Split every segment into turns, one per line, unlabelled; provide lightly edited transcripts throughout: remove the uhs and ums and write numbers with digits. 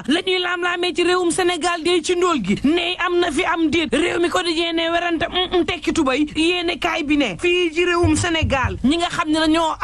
la ñuy laam-laamee ci réewum Sénégal day ci ndóol gi ne am na fi am déet réew mi quotidien ne werante tekki tubay yéene kaay bi ne fii ci réewum Sénégal ñi nga xam ne dañoo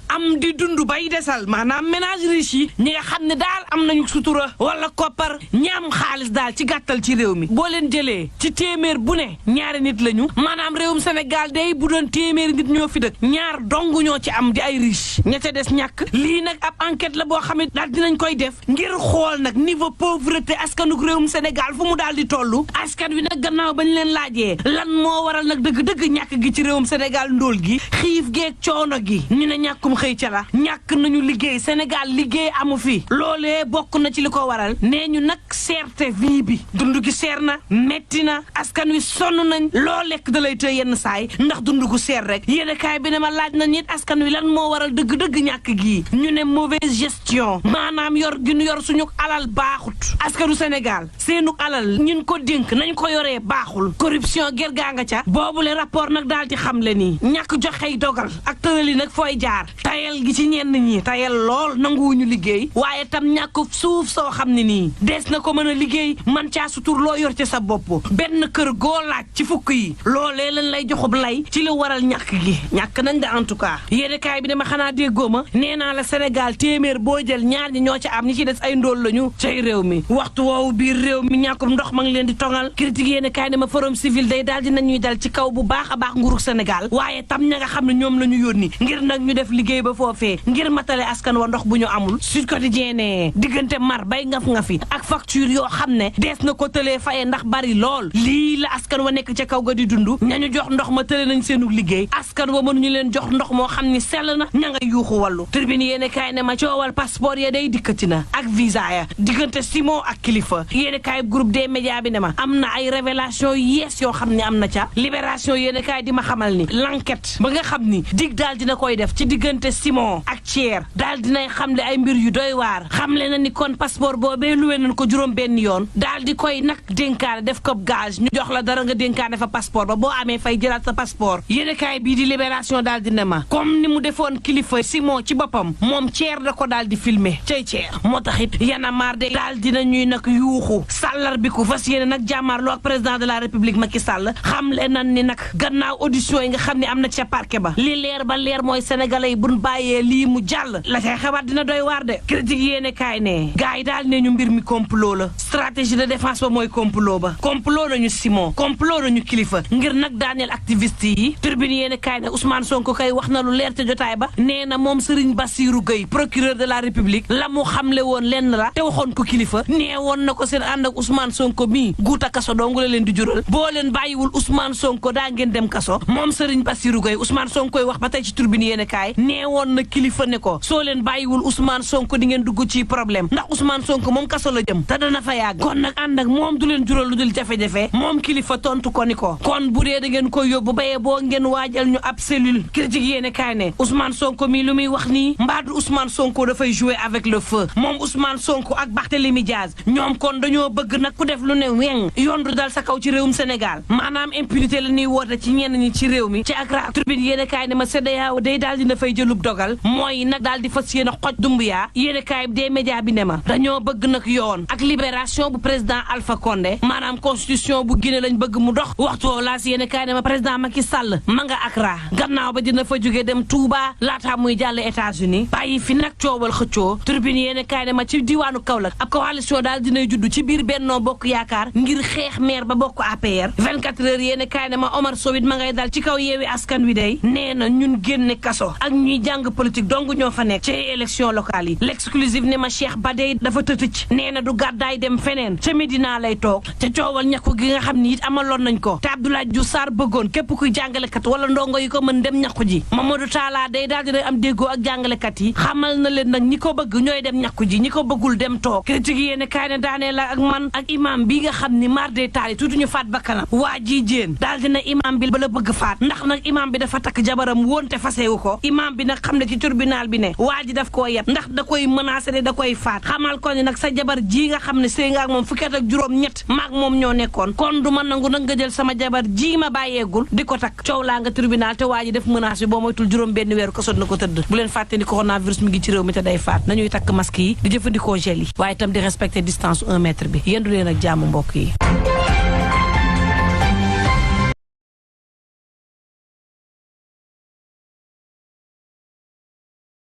am di dund bay desal maanaam ménage riche yi ñi nga xam ne daal am nañu sutura wala koppar ñi am xaalis daal ci gàttal ci réew mi boo leen jëlee ci téeméer bu ne ñaari nit lañu maanaam réewum Sénégal day bu doon téeméeri nit ñoo fi dëkk ñaar dong ñoo ci am di ay riche ña ca des ñàkk lii nag ab enquête la boo xam ne daal dinañ koy def ngir xool nag niveau pauvreté askanuk réewum Sénégal fu mu daal di toll askan wi nag gannaaw bañ leen laajee lan moo waral nag dëgg-dëgg ñàkk gi ci réewum Sénégal ndóol gi xiif geeg coono gi ñu ne ñàkkum xëy ca la ñàkk nañu liggéey Sénégal liggéey amu fi loolee bokk na ci li ko waral nee ñu nag cherté vie bi dund gi seer na metti na askan wi sonn nañ loo lekk da lay tëye yenn saay ndax dund gu seer rek yéene kaay bi ne ma laaj na nit askan wi lan moo waral dëgg-dëgg ñàkk gi ñu ne mauvaise gestion maanaam yor gi ñu yor suñu alal baaxut askanu Sénégal seenu alal ñun ko dénk nañ ko yoree baaxul corruption ger gaa nga ca boobule rapport nag daal di xam le nii ñàkk joxey dogal ak tërali nag fooy jaar tayal gi ci ñenn ñi tayal lool nanguwuñu liggéey waaye tam ñàkk suuf soo xam ne nii dees na ko mën a liggéey man caa sutur loo yor ci sa bopp benn kër goo laaj ci fukk yi loolee lañ lay joxub lay ci li waral ñàkk gi ñàkk nañ de en tout cas yéene kaay bi dama xanaa déggoo ma nee naa la Sénégal téeméer boo jël ñaar ñi ñoo ci am ñi ci des ay ndóol lañu cay réew mi waxtu woowu biir réew mi ñàkkum ndox ma ngi leen di tongal critique yéene kaay dama forum civil day daal di nañuy dal ci kaw bu baax a baax nguurug Sénégal waaye tam ña nga xam ne ñoom la ñu yónni ngir nag ñu def liggéey ba foofee ngir matale askan wa ndox bu ñu amul Sud Quotidien ne diggante mar bay ngaf-ngafi ak facture yoo xam ne dees na ko tëlee faye ndax bari lool lii la askan wa nekk ca kaw ga di dund ñañu jox ndox ma tële nañ seenu liggéey askan wa mënuñu leen jox ndox moo xam ni sell na ña nga yuuxu wàllu Tribune yéene kaay ne ma coowal passeport ya day dikkati na ak visa ya diggante Simon ak Kilifeu yéene kaay groupe des médias bi ne ma am na ay révélation yees yoo xam ne am na ca Libération yéene kaay di ma xamal ni l'enquête ba nga xam ni dig daal dina koy def ci diggante Simon ak Thier daal dinay xamle ay mbir yu doy waar xamle na ni kon passeport boobee luwee nañ ko juróom benn yoon daal di koy nag dénkaane def ko gage ñu jox la dara nga dénkaane fa passeport ba boo amee fay jëlaat sa passeport yéene kaay bii di Libération daal di ne ma comme ni mu defoon Kilifeu Simon ci boppam moom Thier da ko daal di filmer cay Thier moo tax it Y'en a marre de daal dina ñuy nag yuuxu sàllar bi ku fas yéene nag jàmmaarloo ak président de la République Macky Sall xamle nan ni nag gannaaw audition yi nga xam ne am na ca parquet ba li leer ba leer mooy sénégalais yi buñ bàyyee lii mu jàll la cay xewaat dina doy waar de critique yéene kaay ne gars yi daal ne ñu mbir mi complot la stratégie de défense ba mooy complot ba complot nañu Simon complot nañu Kilifeu ngir nag daaneel activiste yi Tribune yéene kaay ne Ousmane Sonko kay wax na lu leer te jotaay ba nee na moom Serigne Bassirou Gueye procureur de la République la mu xamle woon lenn la te waxoon ko Kilifeu nee woon na ko seen ànd ak Ousmane Sonko mii guuta kaso dong la leen di jural boo leen bàyyiwul Ousmane Sonko daa ngeen dem kaso moom Serigne Bassirou Gueye Ousmane Sonko koy wax ba tey ci Tribune yéene kaay nee woon na Kilifeu ne ko soo leen bàyyiwul Ousmane Sonko di ngeen dugg ci problème ndax Ousmane Sonko moom kaso la jëm te dana fa yàgg kon nag ànd ak moom du leen jural lu dul jafe-jafe moom Kilifeu tontu ko ni ko kon bu dee da ngeen koy yóbbu bayee boo ngeen waajal ñu ab cellule critique yéene kaay ne Ousmane Sonko mii lu muy wax nii mbaadu Ousmane Sonko dafay jouer avec le feu moom Ousmane Sonko ak Barthélémy Diaz ñoom kon dañoo bëgg nag ku def lu ne weng yoon du dal sa kaw ci réewum Sénégal maanaam impunité la ñuy woote ci ñenn ñi ci réew mi ci ak Tribune yéene kaay ne ma CEDEAO day daal dina fay jëlub dogal mooy nag daal di fas yéene xoj Doumbouya yéene kaay des médias bi ne ma dañoo bëgg nag yoon ak libération bu président Alpha Condé maanaam constitution bu Guinée lañ bëgg mu dox waxtu woo laas yéene kaay ne ma président Macky Sall ma nga Accra gannaaw ba dina fa jóge dem Touba laataa muy jàll États-Unis bàyyi fi nag coowal xëccoo Tribune yéene kaay ne ma ci diwaanu Kaolack ab coalition daal dinay judd ci biir Benno Bokk Yaakaar ngir xeex maire ba bokk APR 24 heures yéene kaay ne ma Omar Sow it ma ngay dal ci kaw Yewwi Askan Wi day nee na ñun génne kaso ak ñuy jàng politique dong ñoo fa nekk ci élection locale yi l'exclusive ne ma Cheikh Badey dafa tëtëc nee na du gàddaay dem feneen ca Medina lay toog ca coowal ñàkku gi nga xam ni it amaloon nañ ko te Abdoulaye Diouf Sarr bëggoon képp kuy jàngalekat wala ndongo yi ko mën dem ñàkku ji Mamadou Talla day daal dina am déggoo ak jàngalekat yi xamal na leen nag ñi ko bëgg ñooy dem ñàkku ji ñi ko bëggul dem toog critique yéene kaay ne daanee la ak man ak imam bi nga xam ni mar day taali tuuti ñu faat bakkanam waa ji jéen daal dina imam bi ba la bëgg faat ndax nag imam bi dafa takk jabaram woon te fasewu ko imam bi nag xam ne ci tribunal bi ne waa ji daf koo yeb ndax da koy menacé ne da koy faat xamal ko ni nag sa jabar ji nga xam ne sëy nga ak moom fukki at ak juróom ñett maag moom ñoo nekkoon kon du ma nangu nag nga jël sama jabar ji ma bàyyeegul di ko takk coow laa nga tribunal te waa ji def menace bi boo moytul juróom benn weeru kaso na ko tëdd bu leen fàtte ni coronavirus mi ngi ci réew mi te day faat nañuy takk masque yi di jëfandikoo gel yi waaye itam di respecter distance 1 mètre bi yendu leen ak jàmm mbokk yi